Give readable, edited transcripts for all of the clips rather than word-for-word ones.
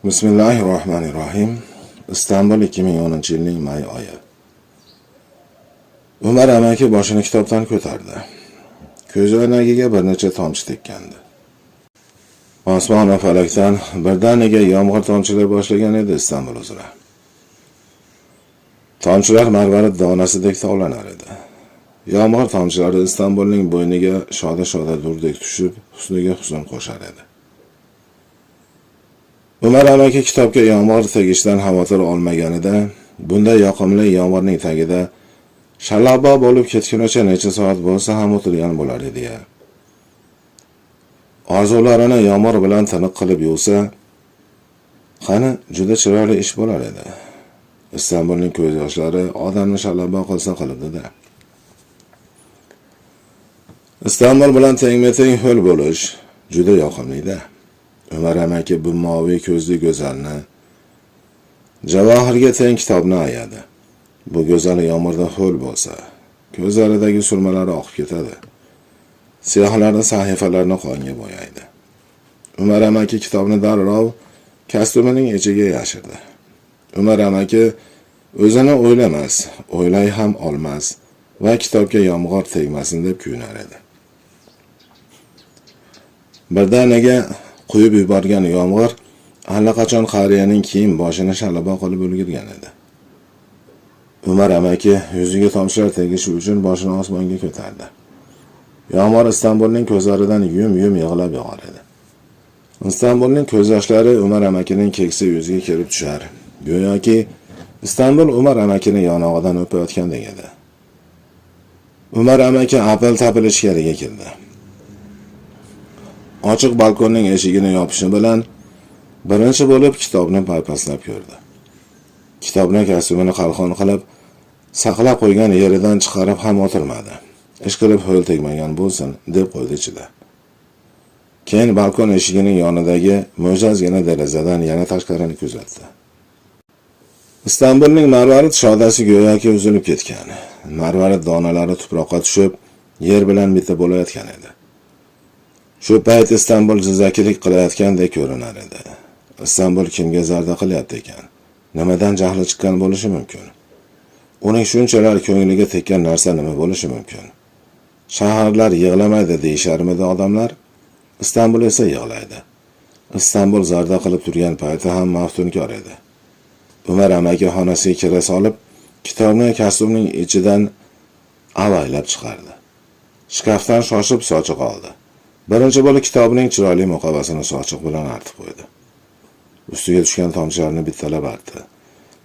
Bismillahirrohmanirrohim. Istanbul 2010-yilning may oyi. Umar amaki boshini kitobdan ko'tardi. Ko'zoynagiga bir necha tomchi tekkandi. Osmon va falakdan birdaniga yomg'ir tomchilay boshlagan edi Istanbul uzra. Tomchilar marvarid donasidek tovlanar edi. Yomg'ir tomchilari Istanbulning bo'yniga shoda-shoda durdek tushib, husniga husn qo'shar edi. Umar amaki kitobga yomg'ir tegishidan xavotir olmaganida, bunday yoqimli yomg'irning tagida shalabbo bo'lib ketgunicha necha soat bo'lsa ham o'tirgan bo'lar edi-ya. Orzularini yomg'ir bilan tiniq qilib yuvsa, qani juda chiroyli ish bo'lar edi. Istanbulning ko'z yoshlari odamni shalabbo qilsa qilibdi-da. Istanbul bilan tengma-teng ho'l bo'lish juda yoqimli-da. Umar amaki bu moviy ko'zli go'zalni, javohirga teng kitobni ayadi. Bu go'zal yomg'irda ho'l bo'lsa, ko'zlaridagi surmalari oqib ketadi. Siyohlarni sahifalarni qonga bo'yaydi. Umar amaki kitobni darrov kostyumining ichiga yashirdi. Umar amaki o'zini o'ylamas, o'ylay ham olmas va kitobga yomg'ir tegmasin deb kuyunar edi. Birdaniga quyib yuborgan yomg'ir allaqachon qariyaning kiyim boshini shalabo qilib ulgurgan edi. Umar amaki yuziga tomchilar tegishi uchun boshini osmonga ko'tardi. Yomg'ir Istanbulning ko'zlaridan yum-yum yig'lab yog'ar edi. Istanbulning ko'z yoshlari Umar amakining keksa yuziga kelib tushar. Go'yoki Istanbul Umar amakini yonog'idan o'payotgandek edi. Umar amaki apil-tapil ichkariga kirdi. Ochiq balkonning eshigini yopishi bilan birinchi bo'lib kitobni paypaslab ko'rdi. Kitobni kostyumini qalqon qilib saqlab qo'ygan yeridan chiqarib ham o'tirmadi. Ish qilib ho'l tegmagan bo'lsin, deb qo'ydi ichida. Keyin balkon eshigining yonidagi mo'jazgina derazadan yana tashqarini kuzatdi. Istanbulning marvarid shodasi go'yoki uzilib ketgan. Marvarid donalari tuproqqa tushib, yer bilan bitta bo'layotgan edi. Shu payt Istanbul jizzakilik qilayotgandek ko'rinar edi. Istanbul kimga zarda qilyapti ekan? Nimadan jahli chiqqan bo'lishi mumkin? Uning shunchalar ko'ngliga tekkan narsa nima bo'lishi mumkin? Shaharlar yig'lamaydi deyisharmidi odamlar? Istanbul esa yig'laydi. Istanbul zarda qilib turgan payti ham maftunkor edi. Umar amaki xonasiga kira solib, kitobni kostyumning ichidan avaylab chiqardi. Shkafdan shoshib sochiq oldi. Birinchi bo'lib kitobning chiroyli muqovasini sochiq bilan artib qo'ydi. Ustiga tushgan tomchilarni bittalab artdi.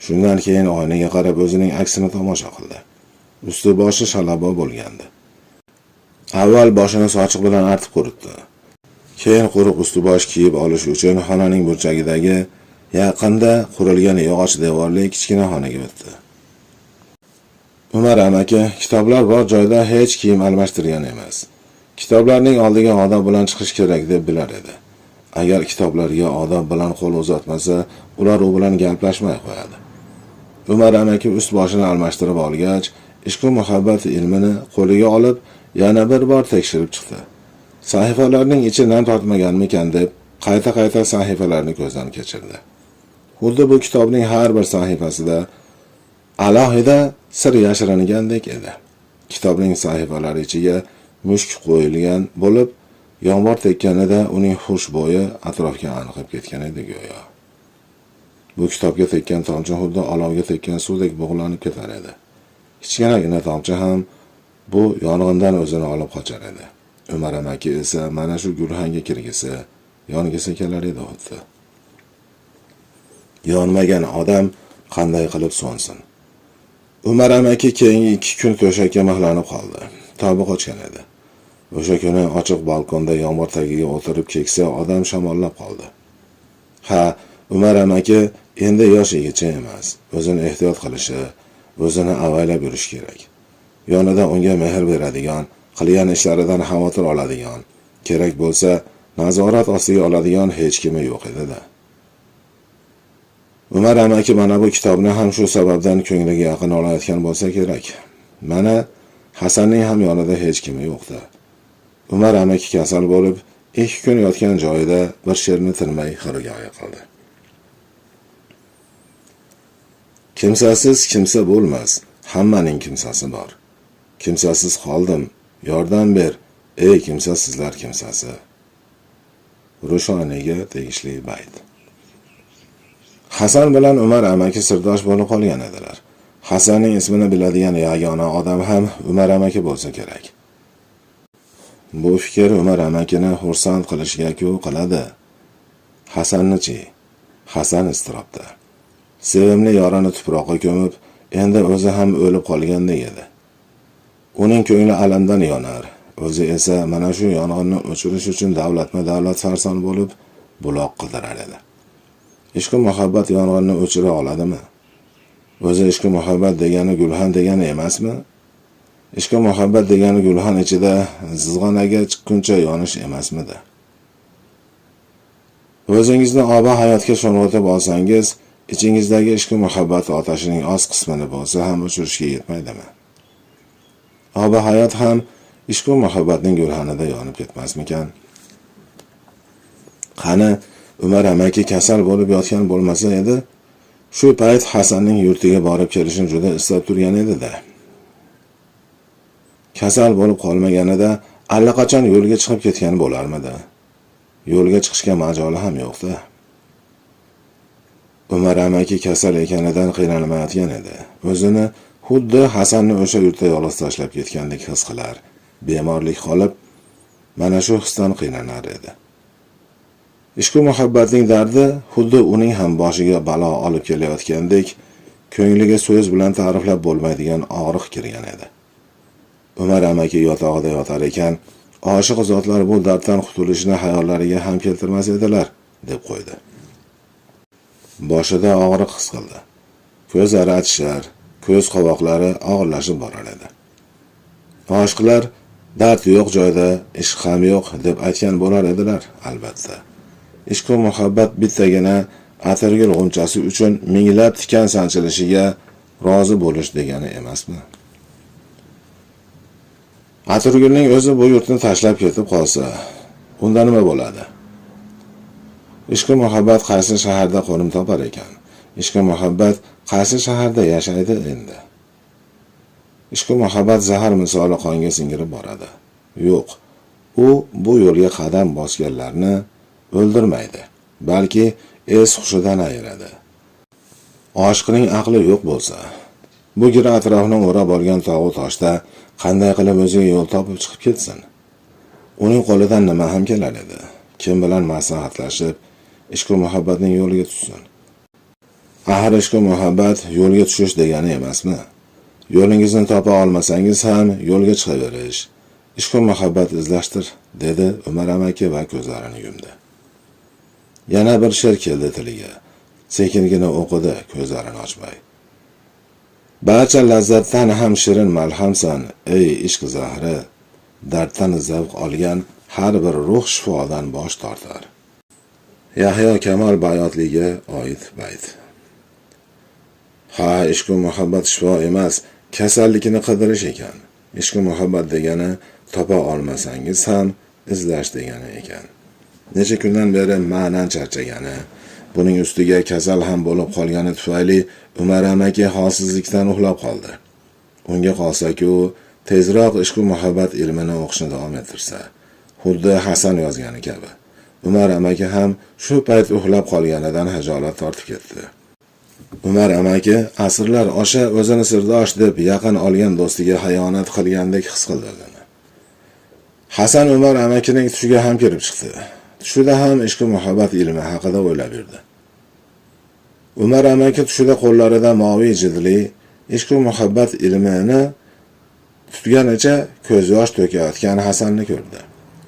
Shundan keyin oynaga qarab o'zining aksini tomosha qildi. Usti boshi shalabo bo'lgandi. Avval boshini sochiq bilan artib quritdi. Keyin quruq usti-bosh kiyib olish uchun xonaning burchagidagi yaqinda qurilgan yog'och devorli kichkina xonaga o'tdi. Umar amaki kitoblar bor joyda hech kiyim almashtirgan emas. Kitoblarning oldiga odob bilan chiqish kerak deb bilar edi. Agar kitoblarga odob bilan qo'l uzatmasa, ular u bilan gaplashmay qo'yadi. Umar amaki ust boshini almashtirib olgach, ishqu muhabbat ilmini qo'liga olib, yana bir bor tekshirib chiqdi. Sahifalarning ichi nam tortmaganmikan deb qayta-qayta sahifalarni ko'zdan kechirdi. Xuddi bu kitobning har bir sahifasida alohida sir yashiringandek edi. Kitobning sahifalari ichiga mushk qo'yilgan bo'lib, yomg'ir tekkanida uning xushbo'yi atrofga anqib ketgan edi go'yo. Bu kitobga tekkan tomchi xuddi olovga tekkan suvdek bug'lanib ketar edi. Kichkinagina tomchi ham bu yong'indan o'zini olib qochar edi. Umar amaki esa mana shu gulxanga kirgisi, yongisi kelar edi xuddi. Yonmagan odam qanday qilib so'nsin? Umar amaki keyingi 2 kun to'shakka mixlanib qoldi. Tobi qochgan edi. O'sha kuni ochiq balkonda yomg'ir tagiga o'tirib keksa odam shamollab qoldi. Ha, Umar amaki endi yosh yigitcha emas. O'zini ehtiyot qilishi, o'zini avaylab yurishi kerak. Yonida unga mehr beradigan, qilgan ishlaridan xavotir oladigan, kerak bo'lsa nazorat ostiga oladigan hech kimi yo'q edi-da. Umar amaki mana bu kitobni ham shu sababdan ko'ngliga yaqin olayotgan bo'lsa kerak. Mana Hasanning ham yonida hech kimi yo'qdi. Umar amaki kasal bo'lib, 2 kun yotgan joyida bir she'rni tinmay xirgoyi qildi. Kimsasiz kimsa bo'lmas, hammaning kimsasi bor. Kimsasiz qoldim, yordam ber, ey kimsasizlar kimsasi. Rushoniyga tegishli bayt. Hasan bilan Umar amaki sirdosh bo'lib qolgan edilar. Hasanning ismini biladigan yagona odam ham Umar amaki bo'lsa kerak. Bu fikr Umar amakini xursand qilishga-ku qiladi. Hasanni-chi? Hasan iztirobda. Sevimli yorini tuproqqa ko'mib, endi o'zi ham o'lib qolgandek edi. Uning ko'ngli alamdan yonar. O'zi esa mana shu yong'inni o'chirish uchun davlatma-davlat sarson bo'lib, buloq qidirar edi. Ishqi muhabbat yong'inni o'chira oladimi? O'zi ishqi muhabbat degani gulxan degani emasmi? Ishqi muhabbat degani gulxan ichida zizg'onaga chiqquncha yonish emasmidi? O'zingizni oba hayotga sho'ng'itib olsangiz, ichingizdagi ishqi muhabbat otashining oz qismini bo'lsa ham o'chirishga yetmaydimi? Oba hayot ham ishqi muhabbatning gulxanida yonib ketmasmikan? Qani Umar amaki kasal bo'lib yotgan bo'lmasa edi, shu payt Hasanning yurtiga borib kelishni juda istab turgan edi-da. Kasal bo'lib qolmaganida allaqachon yo'lga chiqib ketgan bo'larmidi? Yo'lga chiqishga majoli ham yo'q-da. Umar amaki kasal ekanidan qiynalmayotgan edi. O'zini xuddi Hasanni o'sha yurtda yolg'iz tashlab ketgandek his qilar. Bemorlik qolib, mana shu hisdan qiynanar edi. Ishqi muhabbatning dardi xuddi uning ham boshiga balo olib kelayotgandek, ko'ngliga so'z bilan ta'riflab bo'lmaydigan og'riq kirgan edi. Umar amaki yotog'ida yotar ekan, oshiq zotlar bu darddan qutulishni xayollariga ham keltirmas edilar, deb qo'ydi. Boshida og'riq his qildi. Ko'zlari achishar, ko'z qovoqlari og'irlashib borar edi. Oshiqlar dard yo'q joyda ishq ham yo'q deb aytgan bo'lar edilar, albatta. Ishq muhabbat bittagina atirgul g'unchasi uchun minglab tikan sanchilishiga rozi bo'lish degani emasmi? Atirgulning o'zi bu yurtni tashlab ketib qolsa, unda nima bo'ladi? Ishqi muhabbat qaysi shaharda qo'nim topar ekan? Ishqi muhabbat qaysi shaharda yashaydi endi? Ishqi muhabbat zahar misoli qonga singirib boradi. Yo'q, u bu yo'lga qadam bosganlarni o'ldirmaydi, balki es hushidan ayiradi. Oshiqning aqli yo'q bo'lsa, bu gira atrofni o'rab olgan tog'u toshda qanday qilib o'ziga yo'l topib chiqib ketsin? Uning qo'lidan nima ham kelar edi? Kim bilan maslahatlashib, ishqi muhabbatning yo'liga tushsin? Axir ishqi muhabbat yo'lga tushish degani emasmi? Yo'lingizni topa olmasangiz ham yo'lga chiqaverish, ishqi muhabbat izlashdir, dedi Umar amaki va ko'zlarini yumdi. Yana bir she'r keldi tiliga. Sekingina o'qidi, ko'zlarini ochmay. Barcha lazzatdan ham shirin malhamsan, ey ishq zahri, darddan zavq olgan har bir ruh shifodan bosh tortar. Yahyo Kamol Bayotliga oid bayt. Ha, ishqu muhabbat shifo emas, kasallikni qidirish ekan. Ishqu muhabbat degani topa olmasangiz ham izlash degani ekan. Necha kundan beri ma'nan charchagani, buning ustiga kasal ham bo'lib qolgani tufayli Umar amaki holsizlikdan uxlab qoldi. Unga qolsa-ku, tezroq ishqu muhabbat ilmini o'qishni davom ettirsa, xuddi Hasan yozgani kabi. Umar amaki ham shu payt uxlab qolganidan hajolat tortib ketdi. Umar amaki asrlar osha o'zini sirdosh deb yaqin olgan do'stiga xiyonat qilgandek his qildi o'zini. Hasan Umar amakining tushiga ham kirib chiqdi. Tushida ham ishqi muhabbat ilmi haqida o'ylab yurdi. Umar amaki tushida qo'llarida moviy jildli ishqi muhabbat ilmini tutganicha ko'z yosh to'kayotgan Hasanni ko'rdi.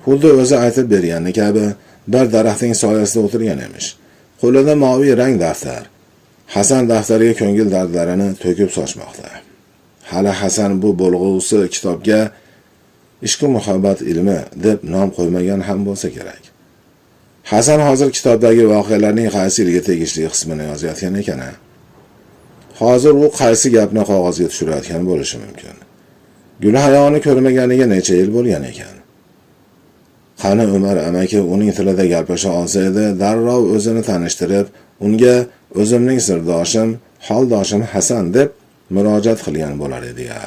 Xuddi o'zi aytib bergani kabi bir daraxtning soyasida o'tirgan emish. Qo'lida moviy rang daftar. Hasan daftarga ko'ngil dardlarini to'kib sochmoqda. Hali Hasan bu bo'lg'usi kitobga ishqi muhabbat ilmi deb nom qo'ymagan ham bo'lsa kerak. Hasan hozir kitobdagi voqealarning qaysi yilga tegishli qismini yozayotgan ekan a? Hozir u qaysi gapni qog'ozga tushirayotgan bo'lishi mumkin? Gulhayoni ko'rmaganiga necha yil bo'lgan ekan? Qani Umar amaki uning tilida gaplasha olsa edi, darrov o'zini tanishtirib, unga o'zimning sirdoshim Holdoshim Hasan deb murojaat qilgan bo'lar edi-ya.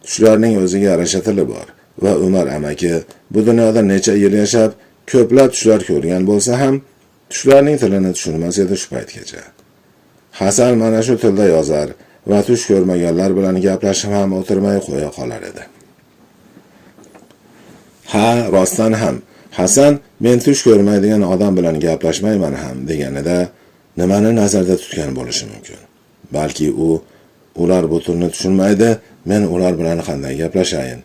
Tushlarning o'ziga yarasha tili bor va Umar amaki bu dunyoda necha yil yashab, ko'plab tushlar ko'rgan bo'lsa ham, tushlarning tilini tushunmas edi shu paytgacha. Hasan mana shu tilda yozar va tush ko'rmaganlar bilan gaplashib ham o'tirmay qo'ya qolar edi. Ha, rostdan ham Hasan men tush ko'rmaydigan odam bilan gaplashmayman ham deganida nimani nazarda tutgan bo'lishi mumkin? Balki u ular bu tilni tushunmaydi, men ular bilan qanday gaplashayin?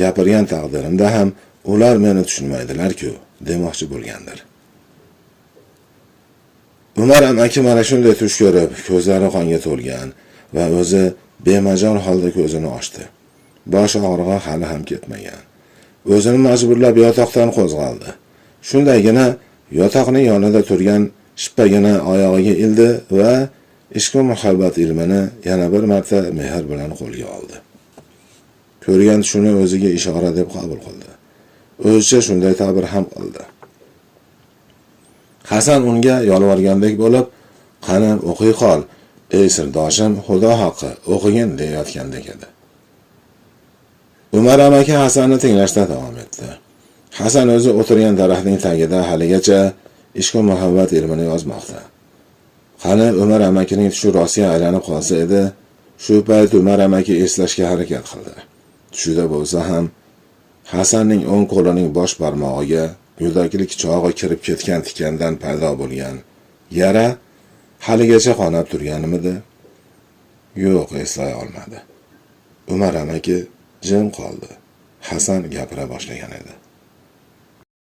Gapirgan taqdirimda ham ular meni tushunmaydilar-ku, demoqchi bo'lgandir. Umar amaki mana shunday tush ko'rib, ko'zlari qonga to'lgan va o'zi bemajol holda ko'zini ochdi. Bosh og'rig'i hali ham ketmagan. O'zini majburlab yotoqdan qo'zg'aldi. Shundaygina yotoqning yonida turgan shippagini oyog'iga ildi va ishqu muhabbat ilmini yana bir marta mehr bilan qo'lga oldi. Ko'rgan tushini o'ziga ishora deb qabul qildi. O'zicha shunday ta'bir ham qildi. Hasan unga yolvorgandek bo'lib, "Qani, o'qiy qol, ey sirdoshim, Xudo haqqi, o'qigin" deyayotgandek edi. Umar amaki Hasanni tinglashda davom etdi. Hasan o'zi o'tirgan daraxtning tagida haligacha ishqu muhabbat ilmini yozmoqda. Qani Umar amakining tushi rostga aylanib qolsa edi, shu payt Umar amaki eslashga harakat qildi. Tushida bo'lsa ham Hasanning o'ng qo'lining bosh barmog'iga go'daklik chog'i kirib ketgan tikandan paydo bo'lgan yara haligacha qonab turganimidi? Yo'q, eslay olmadi. Umar amaki jim qoldi. Hasan gapira boshlagan edi.